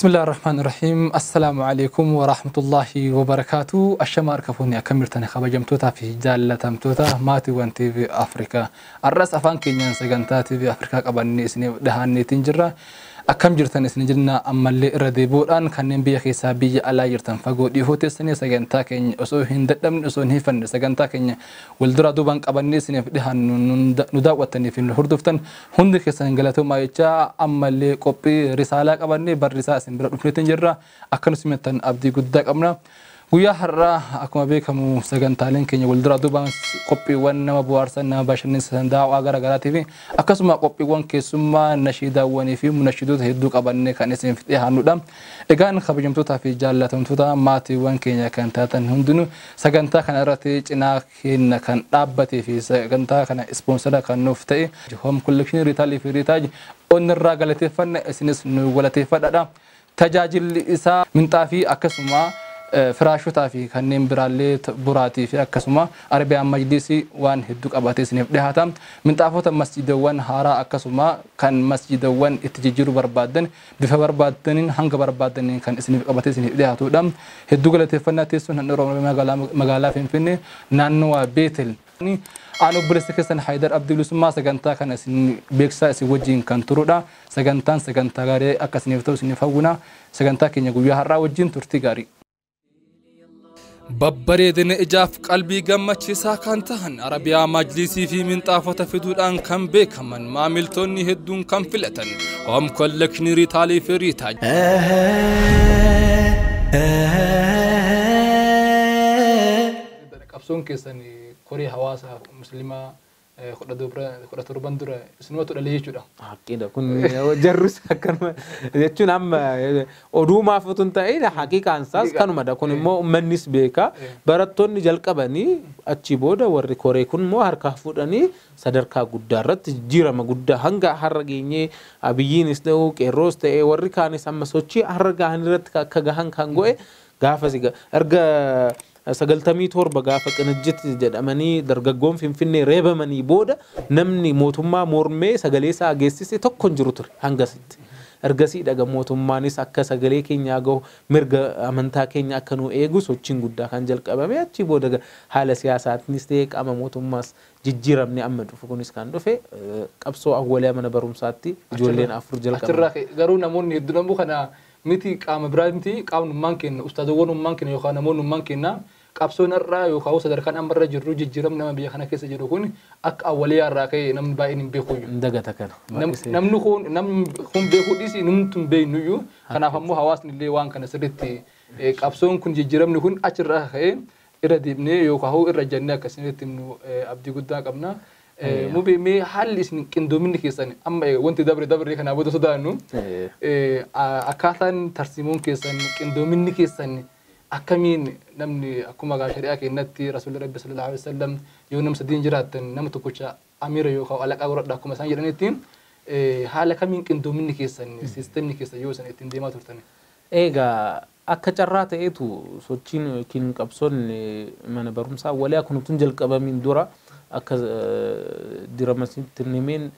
بسم الله الرحمن الرحيم. السلام عليكم ورحمة الله وبركاته. الشمار كفوني أكملتني خبجمتوتا في جالتمتوتا ماتي وان تي في أفريكا. الرأس أفان كينيان سجنتا تي في أفريكا قبلني سني دهاني تنجرة. أكم جرتن سني جرنا أما اللي رديبوران كان بيا خيسا بيا على جرتن فقود يهوت سني سجنتا كين أسوه هندم أسوه هفن سجنتا كين والدرا دوبان قبلني سني دهان نداوتني في الهردفتن هند خيسا غلطو ما يجا أما اللي كوبي رسالة قبلني برسالة bira dhufneetiin jirra akkanu simattan abdii guddaa qabna guyyaa har'aa akkuma beekamu sagantaaleen keenya wal duraa duubaan qophiiwwan nama bohaarsan nama bashannansiisan daawwaa gara garaatii fi akkasuma qophiiwwan keessummaa nashiidaawwanii fi munashiidota hedduu qabannee kan isin dhiyaannudha. Egaan kabajamtootaa fi jaallatamtoota maatiiwwan keenya kan taatan hundinuu sagantaa kana irratti cinaa keenya kan dhaabbatee fi sagantaa kana ispoonsara kan nuuf ta'e Home Collection Retail fi Retail onnirraa galateeffanna isinis nu galateeffadhaadha. Tajaajilli isaa minxaafii akkasuma firaashotaa fi kanneen biraallee buraatii fi akkasuma Arabiyaan Majlisii waan hedduu qabatee isiniif dhiyaata. Minxaafota masjidawwan haaraa akkasuma kan masjidawwan itti jijjiiruu barbaadan bifa barbaadaniin hanga barbaadaniin kan isiniif qabatee isiniif dhiyaatudha. Hedduu galateeffannaa teessoon handhuura magaalaa Finfinnee naannawaa Beetel. Aan obboleessa keessan Haayidar Abdii Bilisummaa sagantaa kana isin beeksisaa isin wajjin kan turudha. Sagantaan sagantaa gaarii akka isiniif ta'u isiniif hawwina. Sagantaa keenya guyyaa har'aa wajjin turtii gaarii. Babbareedina ijaaf qalbii gammachiisaa kan tahan Arabiyaa Majlisii fi minxaafota fiduudhaan kan beekaman maamiltoonni hedduun kan filatan Home Collection Retail fi Retail. Qabsoon keessan koree hawaasa musliimaa 17 dura isinumatu dhalee jechuudha. Haqiidha kun jarrus akkanuma jechuun amma oduu maaf otoo hin ta'in haqiiqaan isaas kanumadha. Kun immoo uummannis beeka. Barattoonni jalqabanii achi booda warri koree kun immoo harkaa fuudhanii sadarkaa guddaa irratti jijjiirama guddaa hanga har'a geenyee Abiyyiinis ta'u qeerroos ta'e warri kaanis amma sochii har'a gahan irratti akka gahan kan go'e gaafa erga 97 gaafa qinijjit jedhamanii dargaggoon Finfinnee reebamanii booda namni mootummaa mormee sagalee isaa geessise tokko hin jiru ture hangasitti. Ergasii dhaga mootummaanis akka sagalee keenyaa gahu mirga amantaa keenya akka nu eegu sochiin guddaa kan jalqabame achi booda haala siyaasaatiinis ta'e qaama mootummaas jijjiiramni amma dhufu kunis kan dhufe qabsoo awwalee mana barumsaatti ijoolleen afur jalqaban. Achirraa garuu namoonni hedduun ammoo kana miti qaama biraa miti qaamnummaan keenya ustaazowwanummaan keenya yookaan namoonnummaan keenya qabsoon irraa yookaan sadarkaan amma irra jirru jijjiiramni nama biyya kana keessa jiru kun akka awwaliyaa irraa ka'e namni baay'een hin beekuyyuu. Dagata kana. Namni kun beekuu dhiisi numtu hin beeknuyyuu. Kanaaf ammoo hawaasni illee waan kana sirriitti qabsoon kun jijjiiramni kun achirraa ka'e irra deemnee yookaan irra jennee akkasinitti nu abdii guddaa qabna. Mubee mee haalli isin qindoominni keessan amma wanti dabre dabre kanaa booda sodaannu akkaataan tarsiimoon keessan qindoominni keessan akkamiin namni akkuma shari'aa keenyatti rasuulli rabbi sallallahu alaihi wasallam yoo nama sadiin jiraatan nama tokkicha amiira yookaan alaqaa godhadha akkuma isaan jedhanitti haala kamiin qindoominni keessan siistemni keessan yoo isin ittiin deemaa turtan. Egaa akka carraa ta'eetu sochiin yookiin qabsoon mana barumsaa walii akkuma tun jalqabamiin dura akka diramasitti nimeen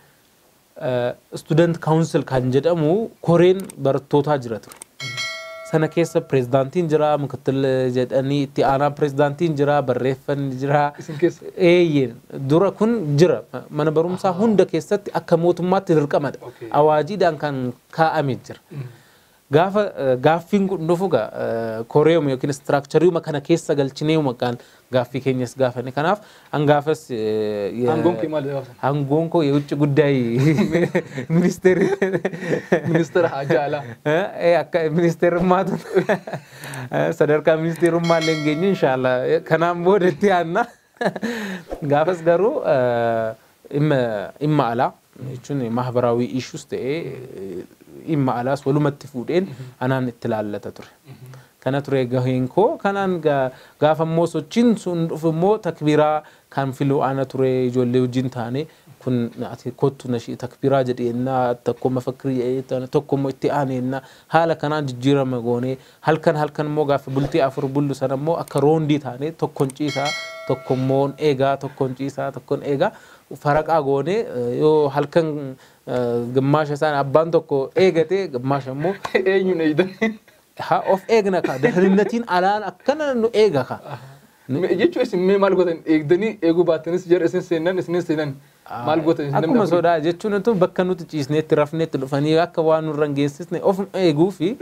student council kan jedhamu koreen barattootaa jira ture. Sana keessa pirezidaantiin jira, mukattil jedhanii itti aanaa pirezidaantiin jira, barreeffanni jira. Isin keessa? Eeyyeen dura kun jira. Mana barumsaa hunda keessatti akka mootummaatti dirqamadha. Awaajiidhaan kan kaa'ame jira. Gaafa gaaffiin kun dhufu koreeyuma yookiin istiraakchariuma kana keessa galchineema kan gaaffii keenyas gaafanne. Kanaaf hangaafas Aangoon kee maal gaafatan? Aangoon koo የውጭ ጉዳይ ሚኒስቴር Ministeera haajaa alaa. Akka ministeerummaatu sadarkaa ministeerummaa illee hin geenye inshaallah kanaan booda itti aanna. Gaafas garuu dhimma alaa jechuun ማህበራዊ issues ta'ee dhimma alaas walumatti fuudheen anaan itti laallata ture. Kana ture gaheen koo kanaan gaafa immoo sochiin sun dhufu immoo takbiiraa kan filu ana ture ijoollee wajjin taane kun ati kottu nashi takbiiraa jedheenna tokko mafakkirii jedhee tokko immoo itti aaneenna haala kanaan jijjiirama goonee halkan halkan immoo gaafa bultii afur bullu sana immoo akka roondii taane tokkoon ciisaa tokko immoo eegaa tokkoon ciisaa tokkoon eegaa Faraqaa goonee yoo halkan gimmaasha isaan abbaan tokko eegate gimmaasha immoo Eenyuun eegdan? Of eegna ka dahinnatiin alaan akkana nu eega ka. Jechuun isin mee maal gootan eegdanii eeguu baattanis jara isin seenan isin seenan maal gootan isin namni Akkuma sodaa jechuun tun bakka nuti ciisneetti rafneetti dhufanii akka waan nurra hin geessisne of eeguu fi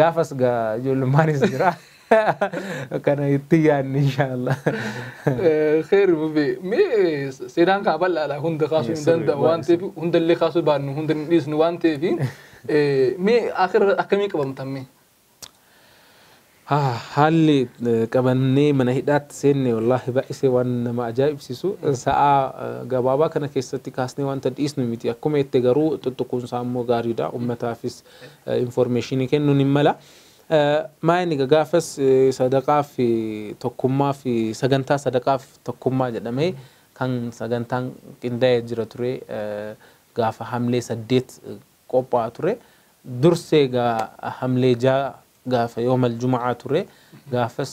gaafas gaa ijoollumaanis jira. Kana itti yaadne inshaallah. Kheeri bubee mee seenaan kaa bal'aadha hunda kaasuu hin danda'amu waan ta'eef hundallee kaasuu baannu hunda hin dhiisnu waan ta'eef mee akhira akkamii qabamtan mee? Haalli qabannee mana hidhaatti seenne wallaahi baay'isee waan nama ajaa'ibsiisu sa'aa gabaabaa kana keessatti kaasnee wanta dhiisnu miti akkuma itti garuu tuttuquun isaa immoo gaariidha ummataafis informeeshinii kennuun hin mala. Maa inni gaafas sadaqaa fi tokkummaa fi sagantaa sadaqaa fi tokkummaa jedhamee kan sagantaan qindaa'ee jira ture gaafa hamlee 8 qophaa'aa ture dursee hamlee 6 gaafa yoomal juma'aa ture gaafas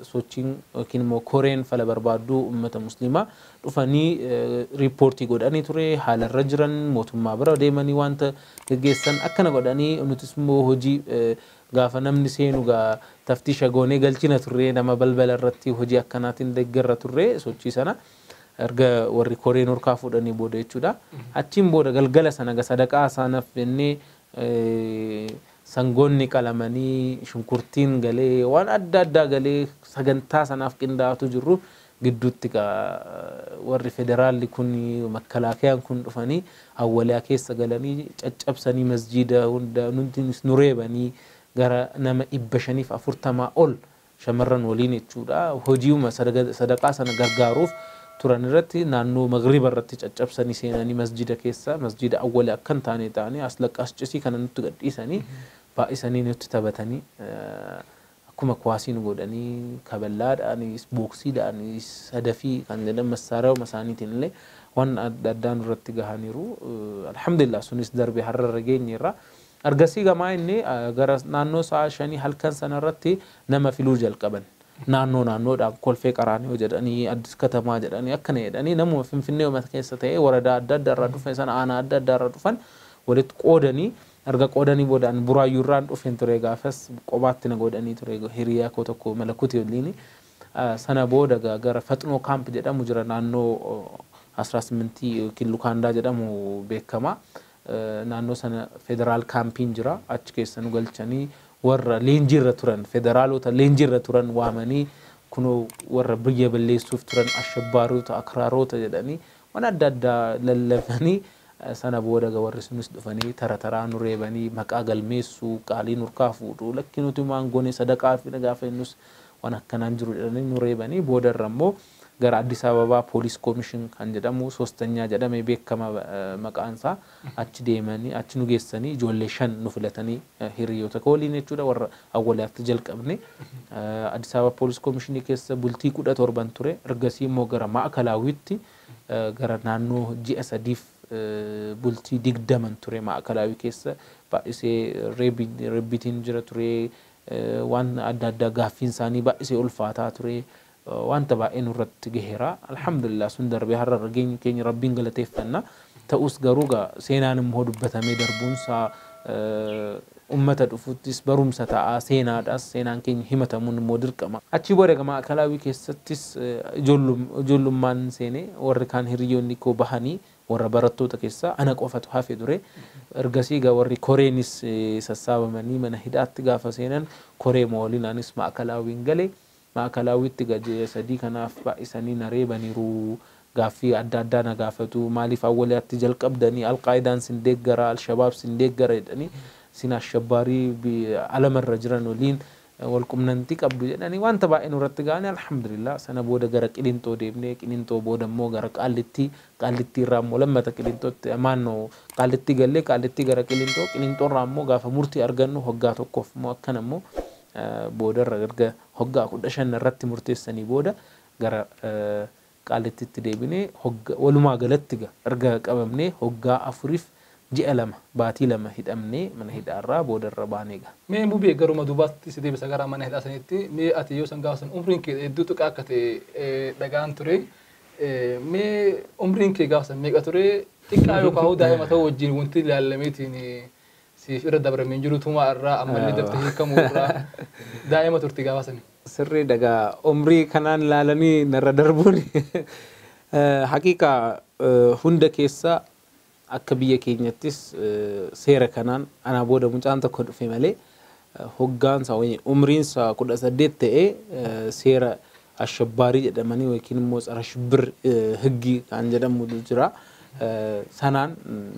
sochiin yookiin immoo koreen fala barbaaduu uummata musliimaa dhufanii riippoortii godhanii ture haalarra jiran mootummaa bira deemanii wanta geggeessan akkana godhanii nutis immoo hojii gaafa namni seenu gaa taftiisha goonee galchina turre nama balbala irratti hojii akkanaatiin deeggarra turre sochii sana erga warri koreen horkaa fuudhanii booda jechuudha. Achiin booda galgala sana sadaqaa sanaaf jennee sangoonni qalamanii shunkurtiin galee waan adda addaa galee sagantaa sanaaf qindaa'atu jiru gidduutti warri federaalli kun makkalaakayaan kun dhufanii awwaliyaa keessa galanii caccabsanii masjiida hunda nuti nu reebanii gara nama 540 ol shamarran waliin jechuudha hojiuma sadaqaa sana gargaaruuf turan irratti naannoo magriba irratti caccabsanii seenanii masjida keessa masjida awwali akkan taane ta'anii as laqqas cisii kana nutti gadhiisanii baay'isanii nutti taphatanii akkuma kuwaasii nu godhanii kaballaadhaanis booksiidhaanis sadafii kan jedhan massaaraa'uma isaaniitiin illee waan adda addaa nurratti gahaniiru. Alhamdulillah sunis darbe har'arra geenyeerra. Ergasii gamaa inni gara naannoo sa'a 5 halkan sanarratti nama filuu jalqaban. Naannoo naannoodhaan kolfee qaraanii jedhanii addis katamaa jedhanii akkana jedhanii namuma finfinnee uummata keessa ta'ee waradaa adda addaa irraa dhufan sana aanaa adda addaa irraa dhufan walitti qoodanii erga qoodanii boodaan buraayyuurraan dhufeen ture gaafas qobaatti na godhanii ture hiriyaa koo tokko malakuuti waliin sana booda gara Faxinoo kaamp jedhamu jira naannoo 18 yookiin Lukaandaa jedhamu beekama. Naannoo sana federaal kaampiin jira achi keessa nu galchanii warra leenjiirra turan federaalota leenjiirra turan waamanii kunoo warra biyya balleessuuf turan ashabbaarota akraaroota jedhanii waan adda addaa lallabanii sana booda warri sunis dhufanii tara taraa nu reebanii maqaa galmeessuu qaalii nurkaa fuudhuu lakki nuti waan goone sadaqaa fi gaafa innus waan akkanaan jiru jedhanii nu reebanii boodarra immoo gara Addis Ababa Police Commission kan jedhamu soostanyaa jedhamee beekama maqaan isaa achi deemanii achi nu geessanii ijoollee 5 nu filatanii hiriyoota koo waliin jechuudha warra awwalaatti jalqabne Addis Ababa Police Commission keessa bultii 17 ture ergasii immoo gara Maakalaawwitti gara naannoo ji'a 3 bultii 20 ture Maakalaawwi keessa baay'isee reebbitiin jira ture waan adda addaa gaaffiin isaanii baay'isee ulfaataa ture. Wanta baay'ee nurratti gaheera alhamdulillah sun darbee har'a geenyu keenya rabbiin galateeffanna ta'us garuu seenaan immoo dubbatamee darbuunsaa ummata dhufuttis barumsa ta'a seenaadhaas seenaan keenya himatamuun immoo dirqama. Achi booda gama Maakalaawwi keessattis ijoollummaan seenee warri kaan hiriyoonni koo bahanii warra barattoota keessaa ana qofatu hafe ture. Ergasii gaa warri koreenis sassaabamanii mana hidhaatti gaafa seenan koree waliin anis Maakalaawwiin galee. Maakalaawwitti gajee 3 kanaaf baay'isanii na reebaniiru gaaffii adda addaa na gaafatu maaliif awwalaatti jalqabdanii alqaayidaan sin deeggara alshabaab sin deeggara jedhanii sin ashabbaarii alamarra jiran waliin wal qunnamtii qabdu jedhanii wanta baay'ee nurratti ga'anii alhamdulillah sana booda gara Qilintoo deemnee Qilintoo booda immoo gara Qaallittii Qaallittii irraa immoo lammata Qilintootti maannoo Qaallittii gallee Qaallittii gara Qilintoo Qilintoo irraa immoo gaafa murtii argannu hoggaa tokkoof immoo akkana immoo boodarra erga hoggaa 15 irratti murteessanii booda gara Qaallittiitti deebinee walumaa galatti erga qabamnee hoggaa 4 ji'a 2 baatii 2 hidhamnee mana hidhaarraa boodarra baanee ga. Mee mubee garuma duubaatti si deebisa gara mana hidhaa sanitti mee ati yoo san gaafa san umriin kee hedduu xiqqaa akka ta'e dhagaan ture Mee umriin kee gaafa san meeqa ture? Xiqqaa yookaan daa'ima ta'uu wajjin wanti ilaalameetiin siif irra dabramee hin jiru tumaa irraa ammallee daftee hiikamuu irraa daa'ima turte gaafa sani. Sirrii dagaa umrii kanaan laalanii narra darbuun haqiiqa hunda keessa akka biyya keenyattis seera kanaan anaa booda mucaan tokko dhufe malee hoggaansa umriinsa 18 ta'ee seera ashabbaarii jedhamanii yookiin immoo tsara shibbir higgii kan jedhamu jira. Sanaan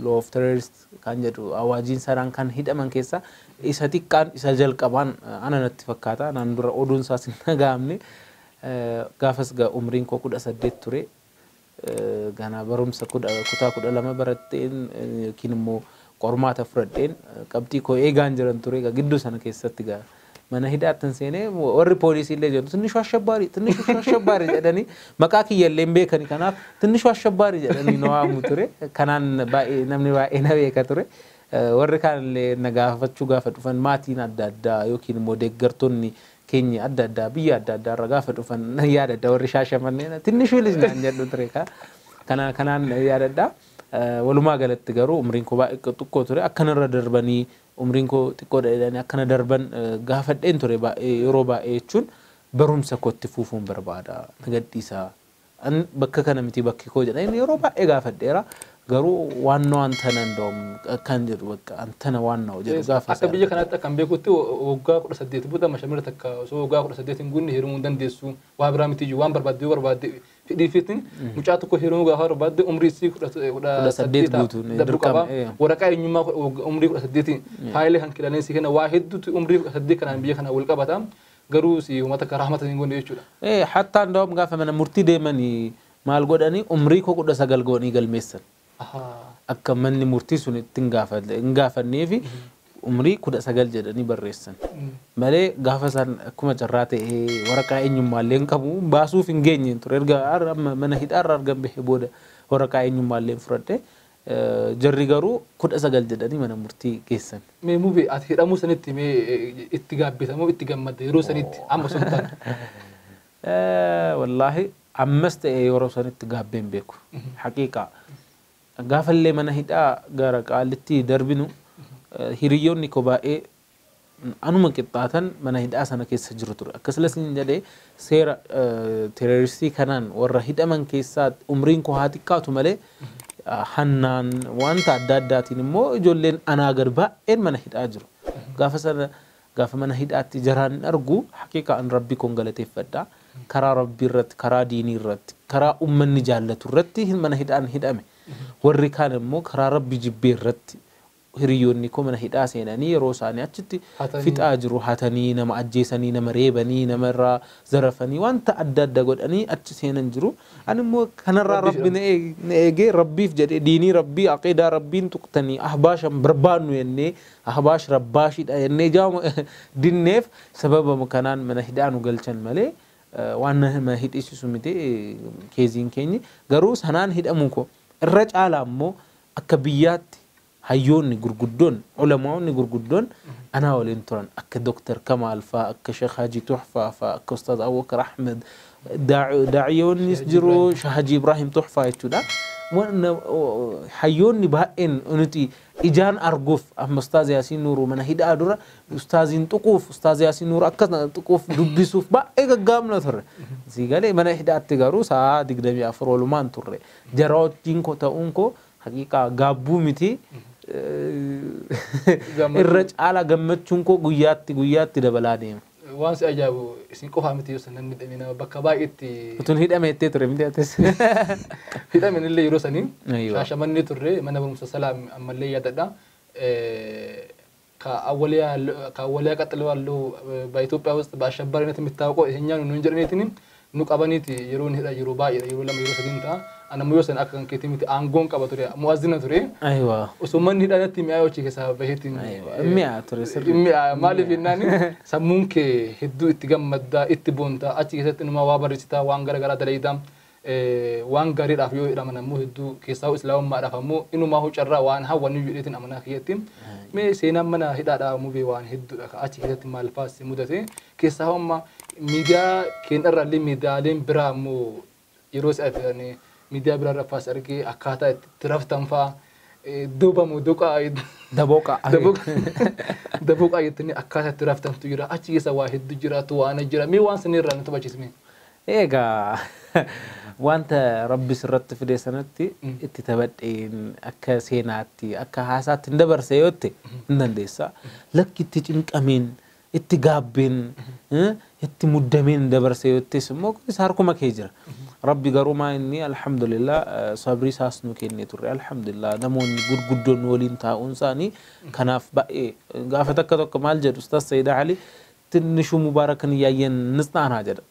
law of terrorist kan jedhu awaajiin sanaan kan hidhaman keessa isa xiqqaan isa jalqabaan ana natti fakkaata. Anaan dura oduun isaas hin dhaga'amne. Gaafas umriin koo 18 ture. Ganaa barumsa kutaa 12 baratteen yookiin immoo qormaata fudhadheen qabxii koo eegaan jiran ture. Gidduu sana keessatti mana hidhaatti seenee warri poolisii illee jedhu ትንሹ አሸባሪ ትንሹ አሸባሪ jedhanii maqaa kiyya illee hin beekani kanaaf ትንሹ አሸባሪ jedhanii na waamu ture. Kanaan baay'ee namni baay'ee na beeka ture. Warri kaan illee na gaafachuu gaafa dhufan maatiin adda addaa yookiin immoo deeggartoonni keenya adda addaa biyya adda addaa irra gaafa dhufan na yaadadha warri Shaashamannee ትንሹ ልጅ naan jedhu ture. Kanaan yaadadha. Walumaa galatti garuu umriin koo baay'ee xiqqoo ture akkanarra darbanii umriin koo xiqqoodha jedhanii akkana darban gaafadheen ture baay'ee yeroo baay'ee jechuun barumsa kootti fuufuun barbaada na gadhiisaa bakka kana miti bakki koo jedhanii yeroo baay'ee gaafadheera garuu waannoo antana እንደውም kan jedhu bakka antana waannoo jedhu gaafa Akka biyya kanaatti akkan beekutti waggaa 18 booda mashamira takka osoo waggaa 18 hin guunne heerumuu hin dandeessu waa biraa miti iyyuu waan barbaadde yoo barbaadde fedhii fiitiin mucaa tokko heerumuu gaafa barbaadde umrii isii 18 guutuun darbuu qaba. Dirqama. Waraqaa eenyummaa umrii 18 faayilee kan kidhanii si kenna waa hedduutu umrii 18 kanaan biyya kana wal qabata garuu si uummata akka rahmata hin goone jechuudha. Hattaa እንደውም gaafa mana murtii deemanii maal godhanii umrii koo 19 godhanii galmeessan. Akka manni murtii sun itti hin gaafannee fi umrii 19 jedhanii barreessan. Malee gaafa isaan akkuma carraa ta'ee waraqaa eenyummaallee hin qabu baasuuf hin geenye ture. Erga amma mana hidhaarra argan bahee booda waraqaa eenyummaallee fudhadhe jarri garuu 19 jedhanii mana murtii geessan. Mee mubee ati hidhamuu sanitti mee itti gaabbitamoo itti gammadde yeroo sanitti amma sun taate? Wallaahi ammas ta'e yeroo sanitti gaabbeen beeku. Haqiiqaa gaafallee mana hidhaa gara qaalitti darbinu hiriyyoonni koo baay'ee anuma qixxaatan mana hidhaa sana keessa jiru ture. Akkasumas hin jedhee seera teeroristii kanaan warra hidhaman keessaa umriin koo haa xiqqaatu malee hannaan wanta adda addaatiin immoo ijoolleen anaa gad baay'een mana hidhaa jiru. Gaafa sana gaafa mana hidhaatti jaraan argu haqiiqaa an rabbii koon galateeffadha. Karaa rabbii irratti, karaa diinii irratti, karaa uummanni jaallatu irratti mana hidhaan hidhame. Warri kaan immoo karaa rabbi jibbee irratti hiriyoonni koo mana hidhaa seenanii yeroo isaanii achitti fixaa jiru. Hatanii, nama ajjeesanii, nama reebanii, nama irraa zarafanii wanta adda adda godhanii achi seenan jiru. Ani immoo kanarraa rabbi na eegee rabbiif jedhee diinii rabbii aqiidaa rabbiin tuqtanii ahbaashan barbaannu jennee ahbaash rabbaashidha jennee jaama dinneef sababa kanaan mana hidhaa nu galchan malee waan nama hidhisiisu miti keeziin keenyi. Garuu sanaan hidhamuu koo irra caalaa immoo akka biyyaatti hayyoonni gurguddoon ulamaa'onni gurguddoon anaa waliin turan akka Dooktar Kamaal faa akka Sheekh Haji Tuhfaa faa akka Ustaaz Abubakar Ahmed daa'iyyoonnis jiru Sheekh Haji Ibrahim Tuhfaa jechuudha. Hayyoonni baay'een nuti ijaan arguuf amma Ustaaz Yaasiin Nuuruu mana hidhaa dura Ustaaziin tuquuf Ustaaz Yaasiin Nuuruu akkas tuquuf dubbisuuf baay'ee gaggaamna turre. Sii galee mana hidhaatti garuu sa'a 24 oolumaan turre. Jara wajjin koo ta'uun koo haqiiqaa gaabbuu miti. Irra caalaa gammachuun koo guyyaatti guyyaatti dabalaa deema. Waan si ajaa'ibu isin qofaa miti yoo san namni hidhame nama bakka baay'eetti. Utuun hidhame jettee ture miti atis. Hidhame illee yeroo sanii Shaashamannee turre mana barumsa Salaam ammallee yaadadha. ከአወሊያ ቀጥሎ ያለው በኢትዮጵያ ውስጥ በአሸባሪነት የሚታወቀው ይሄኛው ነው እንጀረኔትን nu qabaniiti yeroon hidha yeroo baay'eedha yeroo lama yeroo sadiin ta'a. Anammoo yoo san akka kan keetii miti aangoon qaba ture mu'azzina ture. Osoo manni hidhaa natti mi'aa hojii keessaa baheetiin. Mi'aa ture sirrii. Mi'aa maaliif jennaan sammuun kee hedduu itti gammaddaa itti boontaa achi keessatti numa waa barreessitaa waan gara garaa dalayitaa waan gaariidhaaf yoo hidhaman ammoo hedduu keessaa islaamummaadhaaf ammoo inumaa huccarraa waan hawwanni jedheetiin amanaa kiyyatti. Mee seenaan mana hidhaadhaa mubee waan hedduudha achi keessatti maal faas mudate keessaa amma miidiyaa keenyarraallee miidiyaaleen biraa ammoo Yeroo si'aati miidiyaa biraa raffaas argee akkaataa itti raftan fa'aa duubamu duqaa Dabooqa. Dabooqaa jettanii akkaataa itti raftantu jira. Achi keessa waa hedduu jiraatu waan jira. Mee waan sanirraa nu taphachiisme. Egaa wanta Rabbi sirratti fide sanatti itti taphadheen akka seenaatti akka haasaatti hin dabarse yoo ta'e hin dandeessa. Lakki itti cinqameen itti gaabbeen itti muddameen dabarse yoo ta'es immoo kunis harkuma kee jira. Rabbi garuu maa inni alhamdulillah sabrii isaas nu kennee turre alhamdulillah namoonni gurguddoon waliin taa'uun isaanii kanaaf baay'ee gaafa takka tokko maal jedhu Ustaz Sayyid Ali ትንሹ ሙባረክን እያየን እንጽናና jedha.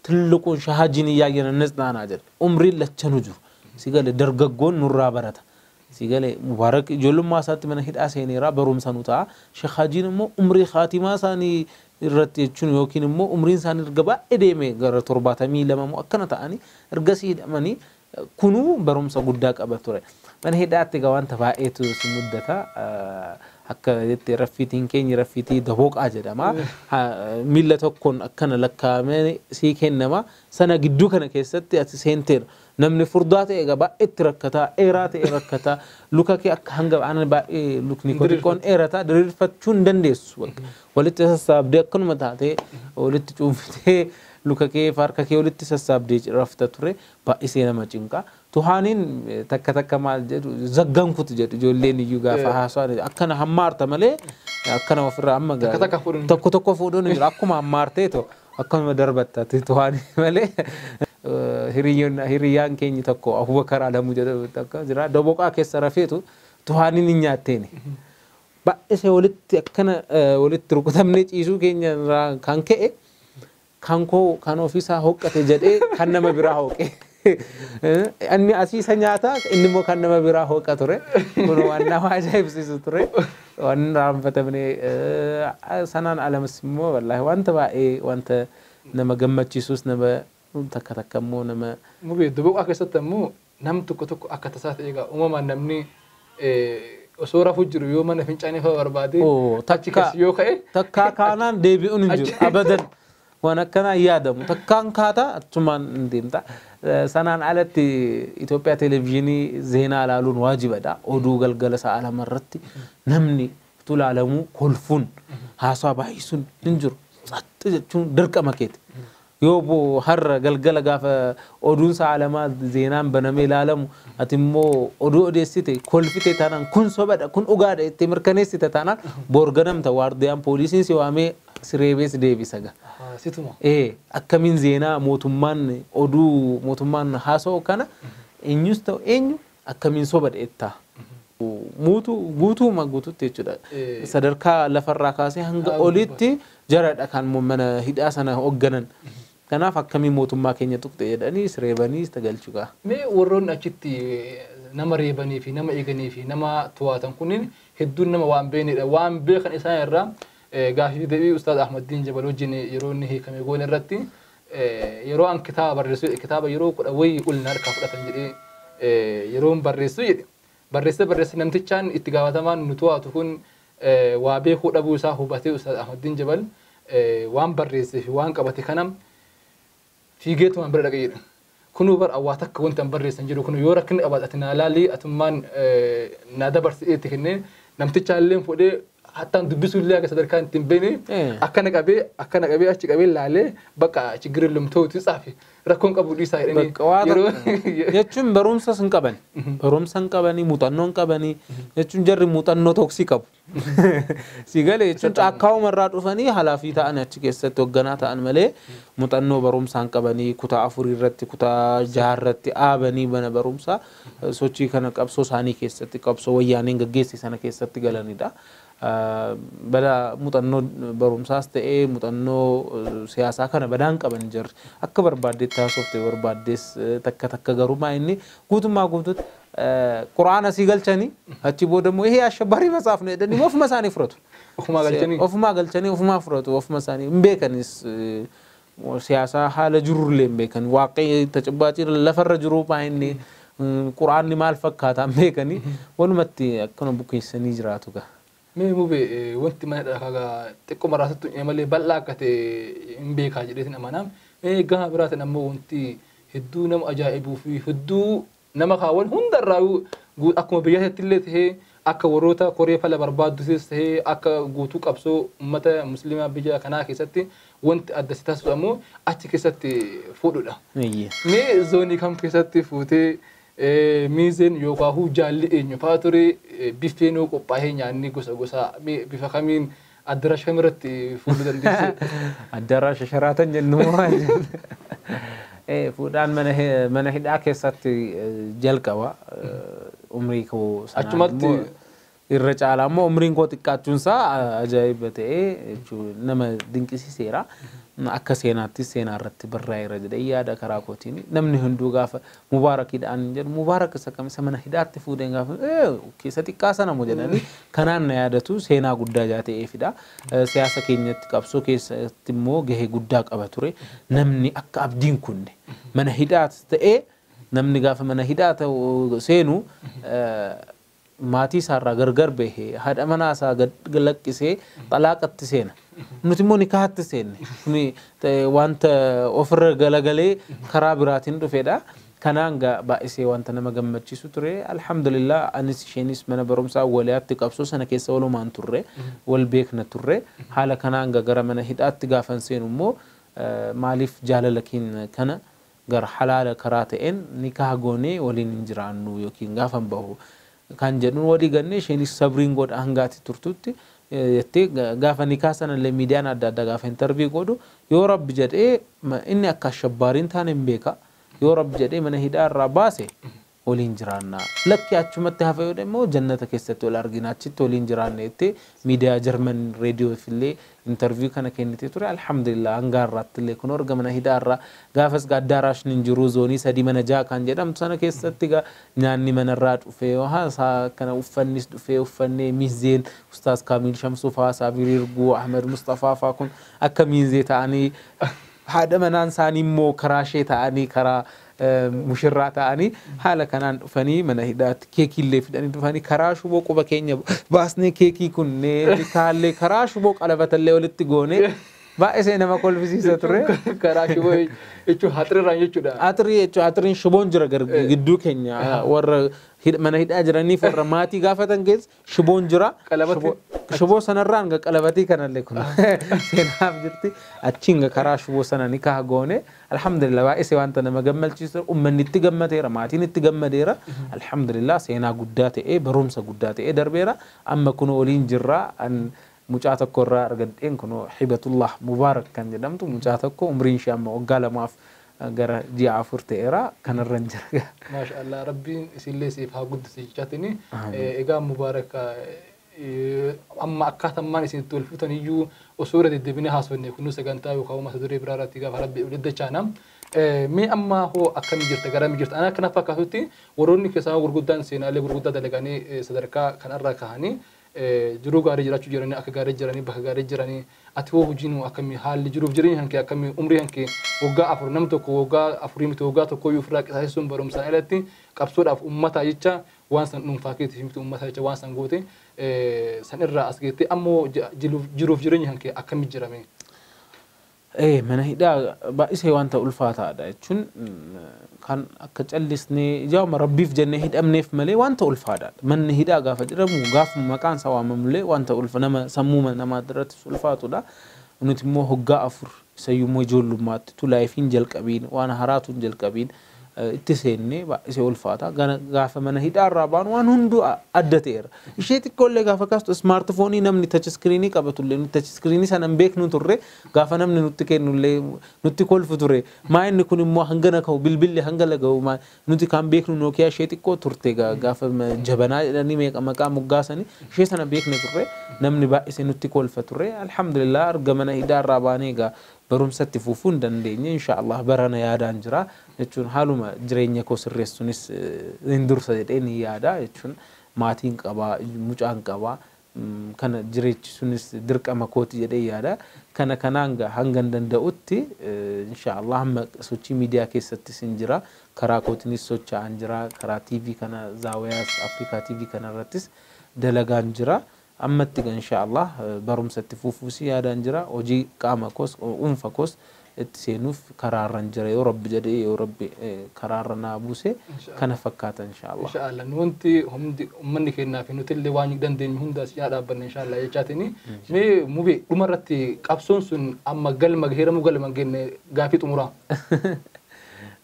ትልቁን ሻሃጂን እያየን እንጽናና jedha. Umriin lachanu jiru. Sigale dargaggoon nurraa barata. Sigale Mubaarak ijoollummaa isaatti mana hidhaa seeneera barumsa nu ta'a. Sheekh Hajiin immoo umrii khaatimaa isaanii irratti jechuun yookiin immoo umriin isaanii erga baay'ee deeme gara 72 moo akkana ta'anii ergasii hidhamanii kunuu barumsa guddaa qaba ture. Mana hidhaatti egaa wanta baay'eetu si muddata. Akka jettee raffiitiin keenya raffiitii dabooqaa jedhama. Miilla tokkoon akkana lakkaa'amee sii kennama. Sana gidduu kana keessatti ati seenteera. Namni furdaa ta'e egaa baay'ee itti rakkataa, dheeraa ta'e rakkataa, luka kee akka hanga aanan baay'ee lukni koo xiqqoon dheerataa diriirfachuu hin dandeessu. Walitti sassaabdee akkanuma taatee walitti cuunfitee luka kee harka kee walitti sassaabdee rafta ture baay'isee nama cinqa. Tuhaaniin takka takka maal jedhu zaggankutu jedhu ijoolleen iyyuu gaafa haasa'an akkana hammaarta malee akkana ofirraa amma tokko tokko fuudhuun hin jiru akkuma hammaarteeto akkanuma darbatta tuhaanii malee. Hiriyyaan keenya tokko Abubakar Alamuu jedhamu tokko jira doboqaa keessa rafeetu tuhaaniin hin nyaatteeni. Baay'isee walitti akkana walitti rukutamnee ciisuu keenya irraa kan ka'e kan koo kan ofiisaa hoqqate jedhee kan nama biraa hoqe. Inni asii isa nyaata inni immoo kan nama biraa hoqa ture. Kun waan nama ajaa'ibsiisu ture. Waan raanfatamne sanaan alamas immoo wallaahi wanta baay'ee wanta nama gammachiisus nama takka takka immoo nama. Mubee doboqaa keessatti ammoo nam tokko tokko akka tasaa ta'e egaa uumamaan namni osoo rafuu jiru yoo mana fincaanii fa'a barbaade achi keessa yoo ka'e. Takkaa kaanaan deebi'uun hin jiru abadan. Waan akkanaa yaadamu takkaan kaataa achumaan hin deemta. Sanaan alatti Itoophiyaa televezyiinii zeenaa ilaaluun waajibadha. Oduu galgala sa'a lama irratti namni utuu ilaalamuu kolfuun haasaa baay'isuun hin jiru. Saxxi jechuun dirqama keeti. Yoo har'a galgala gaafa oduun sa'a lamaa zeenaan banamee ilaalamu ati immoo oduu odeessite kolfite taanaan kun sobadha kun dhugaadha jettee mirkaneessite taanaan boorganamta waardiyaan poolisiin si waamee sireebees deebisa gaa. Situma. Akkamiin zeenaa mootummaan oduu mootummaan haasa'u kana eenyus ta'u eenyu akkamiin sobadha jettaa. Muutu guutuuma guututti jechuudha. Sadarkaa lafarraa kaasee hanga olitti jaradha kan mana hidhaa sana hoogganan. Kanaaf akkamiin mootummaa keenya tuqxe jedhanii reebanii galchu gaa. Mee warroonni achitti nama reebanii fi nama eeganii fi nama to'atan kunniin hedduun nama waan beeknidha. Waan beekan isaan irraa gaafii deebii Ustaaz Ahmaddiin Jabal wajjin yeroo inni hiikame goone irratti yeroo an kitaaba barreessu kitaaba yeroo 10 wayii ol na harkaa fudhatan jedhee yeroo barreessu jedhe. Barreessee barreessee namtichaan itti gaafatamaan nu to'atu kun waa beekuu dhabuu isaa hubatee Ustaaz Ahmaddiin Jabal waan barreessee fi waan qabate kana fiigeetumaan bira dhaqee jedha. Kunuu bar awwaa takka wanta barreessan jiru kun yoo rakkinni qabaate ati naa laalii atummaan naa dabarsee itti kennee namtichaa illee fuudhee hattaan dubbisuu illee akka sadarkaa ittiin beekne akkana qabee achi qabee laalee bakka chiggirri lumtootu tsaafe rakkoon qabu dhiisaa jedhanii yeroo jechuun barumsas hin qaban barumsa hin qabanii muuxannoo hin qabanii jechuun jarri muuxannoo tooksii qabu. Si galee jechuun caakkaawuma irraa dhufanii halaafii ta'an achi keessatti hoogganaa ta'an malee muuxannoo barumsaa hin qabanii kutaa 4 irratti kutaa 6 irratti dhaabanii mana barumsaa sochii kana qabsoo isaanii keessatti qabsoo wayyaaneen gaggeesse sana keessatti galanidha. Bada muuxannoo barumsaas ta'ee muuxannoo siyaasaa kana badaan qaban jirri akka barbaaddeetti haasofte barbaaddees takka takka garuu maa inni guutummaa guutuutti Quraana sii galchanii achi booda immoo ይሄ አሸባሪ መጽሐፍ ነው jedhanii ofuma isaanii fudhatu. Ofumaa galchanii ofumaa fudhatu ofuma isaanii hin beekanis siyaasaa haala jirullee hin beekan waaqee tacabbaatii lafarra jiru maa inni Quraanni maal fakkaataa hin beekanii walumatti akkana bukeessanii jiraatu gaa. Mee mubee wanti mana dhagaa xiqqoo maraasattu malee bal'aa akka ta'e hin beekaa jedheetiin amanaa. Mee gama biraatiin ammoo wanti Hedduu nama ajaa'ibuu fi hedduu nama kaawwan hundarraa akkuma biyyaatti illee tahee akka warroota koree fala barbaaddutis tahee akka guutuu qabsoo uummata musliimaa biyya kanaa keessatti wanti adda si taasisu ammoo achi keessatti fuudhudha. Mee zoonii kam keessatti fuutee miizeen yookaan jaalli eenyu fa'aa ture biffeenoo qophaa'ee nyaanni gosa gosa bifa kamiin addaraasha kamirratti fuudhuu dandeesse? Addaraasha Sheraton jennu moo? Fuudhaan mana hidhaa keessatti jalqaba umrii koo Achumatti irra caalaa immoo umriin koo xiqqaachuun isaa ajaa'iba ta'ee jechuun nama dinqisiiseera. Akka seenaattis seenaa irratti barraa'eera jedhee yaada karaa kootiin namni hunduu gaafa Mubaarakiidhaan jedhu Mubaarak isa kam isa mana hidhaatti fuudheen gaafa keessa xiqqaa sana moo jedhanii kanaan na yaadatu seenaa guddaa jaa ta'eefidha. Siyaasa keenyatti qabsoo keessatti immoo gahee guddaa qaba ture. Namni akka abdiin kunne mana hidhaatti ta'ee namni gaafa mana hidhaa ta'u seenu maatii isaarraa gargar bahee haadha manaa isaa laqqisee xalaaqatti seena. Nuti immoo nikaahatti seenne. Kuni wanta ofirra galagalee karaa biraatiin dhufedha. Kanaan baay'isee wanta nama gammachiisu ture. Alhamdulillah anis isheenis mana barumsaa waliyaatti qabsoo sana keessa walumaan turre wal beekna turre. Haala kanaan gara mana hidhaatti gaafan seenu immoo maaliif jaalala keenya kana gara halaala karaa ta'een nikaah goonee waliin hin jiraannu yookiin gaafan bahu kan jedhuun walii gannee isheenis sabriin godha hangaatti turtutti jettee gaafa nikaa sanallee miidiyaan adda addaa gaafa intarvii godhu yoo rabbi jedhee inni akka ashabbaariin taane hin beeka yoo rabbi jedhee mana hidhaa irraa baase waliin jiraanna lakki achumatti hafa yoo immoo jannata keessatti wal argina achitti waliin jiraanna jettee miidiyaa Jarman reediyoof illee intarvii kana kennitee ture. Alhamdulillah hanga har'aatti illee kun erga mana hidhaa irraa gaafas addaaraashni hin jiru zoonii 3 mana 6 kan jedhamtu sana keessatti nyaanni manarraa dhufee haasaa kana uffannis dhufee uffannee miizeen Ustaaz Kaamil Shamsuu fa'aa Saabir Irguu Ahmed Mustafaa fa'aa kun akka miizee ta'anii haadha manaan isaanii immoo karaa ishee ta'anii karaa mushirraa ta'anii haala kanaan dhufanii mana hidhaatti keekiillee fidanii dhufanii karaa shuboo quba keenya baasnee keekii kunnee kaallee karaa shuboo qalabatallee walitti goonee baay'isee nama kolfisiisa ture. Karaa shuboo jechuun haxiriirraan jechuudha. Haxirii jechuun haxiriin shuboon jira gidduu keenya warra mana hidhaa jiraniif warra maatii gaafatan keessa shuboon jira. Shuboo sanarraan ga qalabatii kanallee kun seenaaf jirti. Achiin ga karaa shuboo sana nikaa goone alhamdulillah baay'isee wanta nama gammachiisu uummanni itti gammadeera maatiin itti gammadeera. Alhamdulillah seenaa guddaa ta'ee barumsa guddaa ta'ee darbeera. Amma kun waliin jirra. Mucaa tokko irraa argadheen kun Hibatullah Mubaarak kan jedhamtu mucaa tokko umriin ishee amma waggaa 2 gara ji'a 4 ta'eera kanarra hin jira. Maasha Allah rabbiin isinillee siif haa guddisu jechaatini. Egaa Mubaarak amma akkaatammaan isin itti wal fuutan iyyuu osoo irra deddeebinee haasofne kunuu sagantaa yookaan mata duree biraa irratti gaafa rabbi dachaana. Mee amma hoo akkamii jirta garamii jirta? Ana akkana fakkaatutti warroonni keessaa gurguddaan seenaalee gurguddaa dalaganii sadarkaa kanarra kahanii jiruu gaarii jiraachuu jiranii akka gaarii jiranii bakka gaarii jiranii ati hoo hojiin akkamii haalli jiruuf jireenya hankee akkamii umrii hankee waggaa 4 nam tokko waggaa 4 miti waggaa 1 iyyuu ofirraa qisaasessuun barumsaan alatti qabsoodhaaf uummataa jecha waan san dhuunfaa keetiif miti uummataa jecha waan san goote san irraa as geette ammoo jiruuf jireenya hankee akkamii jirame? Mana hidhaa baay'isee wanta ulfaataadha jechuun kan akka callisnee ijaa'uma rabbiif jennee hidhamneef malee wanta ulfaataadha. Manni hidhaa gaafa jedhamu gaafa maqaan isaa waamamullee wanta ulfa nama sammuu namaa irratti ulfaatudha. Nuti immoo hoggaa 4 isayyuu immoo ijoollummaatti tulaayifiin jalqabiin waan haraatuun jalqabiin itti seennee baay'isee ulfaata. Gaafa mana hidhaa irraa baanu waan hunduu adda ta'eera. Ishee xiqqoollee gaafa kaastu ismaartifoonii namni tachi iskiriinii qabatullee nuti tachi iskiriinii sana hin beeknu turre gaafa namni nutti kennullee nutti kolfu ture. Maa inni kun immoo hangana ka'u bilbilli hangana ga'u nuti kan beeknu Nookiyaa ishee xiqqoo turte gaafa jabanaa jedhanii meeqa maqaa moggaasanii ishee sana beekne turre namni baay'isee nutti kolfa turre. Alhamdulillah erga mana hidhaa irraa baanee egaa barumsatti fufuu hin dandeenye inshaallah barana yaadaan jira jechuun haaluma jireenya koo sirreessuunis hin dursa jedhee ni yaada jechuun maatiin qabaa mucaan qabaa kana jireechisuunis dirqama kooti jedhee yaada kana kanaan hanga hin danda'utti inshaallah amma sochii miidiyaa keessattis hin jira karaa kootinis socho'aan jira karaa TV kana Zaawiyaas Afrikaa TV kana irrattis dalagaan jira. Ammatti inshallah barumsatti fufuusi yaadaan jira hojii qaama koos dhuunfa koos Itti seenuuf karaarran jira, yoo Rabbi jedhee, yoo Rabbi karaarra naa buuse, kana fakkaata inshaallah. Inshaallah, nu wanti hundi uummanni keenyaa fi nuti illee waan dandeenyu hunda si dhaabbanne inshaallah jechaatini. Mee Mubee, dhuma irratti qabsoon sun amma galma gaheeramu galma hin genne, gaafii xumuraa.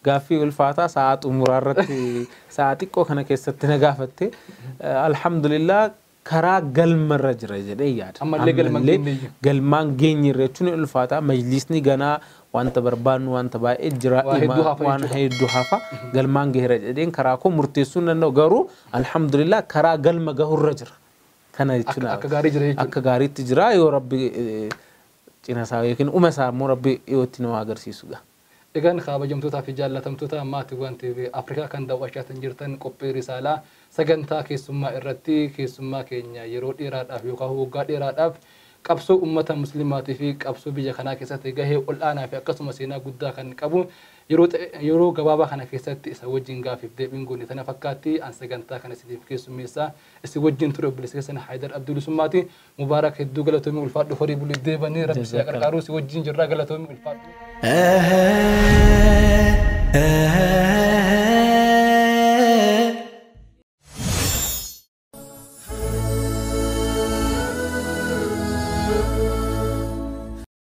Gaaffii ulfaataa sa'a xumuraa irratti sa'a xiqqoo kana keessatti na gaafatte. Alhamdulillah, karaa galmarra jira jedhee yaada. Ammallee galma hin geenye. Galmaan geenyerra jechuun ulfaataa. Majlisni ganaa wanta barbaannu wanta baay'ee jira. Waa hedduu hafa waan jechuudha. Hedduu hafa. Galmaan gaheera jedheen karaa koo murteessuu hin danda'u, garuu alhamdulillah karaa galma gahurra jira. Kana jechuun Akka gaarii jira jechuudha. Akka gaariitti jira, yoo Rabbi cina isaa yookiin uma isaa immoo Rabbi dhiyootti nu agarsiisu gaa. Egaan kabajamtootaa fi jaallatamtoota maatiiwwan TV Afrikaa kan daawwachaa jirtan, qophii risaalaa sagantaa keessummaa irratti keessummaa keenya yeroo dheeraadhaaf yookaan waggaa dheeraadhaaf qabsoo uummata muslimaatii fi qabsoo biyya kanaa keessatti gahee ol'aanaa fi akkasuma seenaa guddaa kan qabu yeroo gabaabaa kana keessatti isa wajjin gaafiif deebiin goone tana fakkaatti. An sagantaa kana isiniif keessummeessaa isin wajjin ture obboleessa keessan Haayidar Abdulisummaati. Mubaarak, hedduu galatoomii, ulfaadhu, horii bulii deebanii Rabbi si gargaaruu, si wajjin jirraa, galatoomii, ulfaadhu.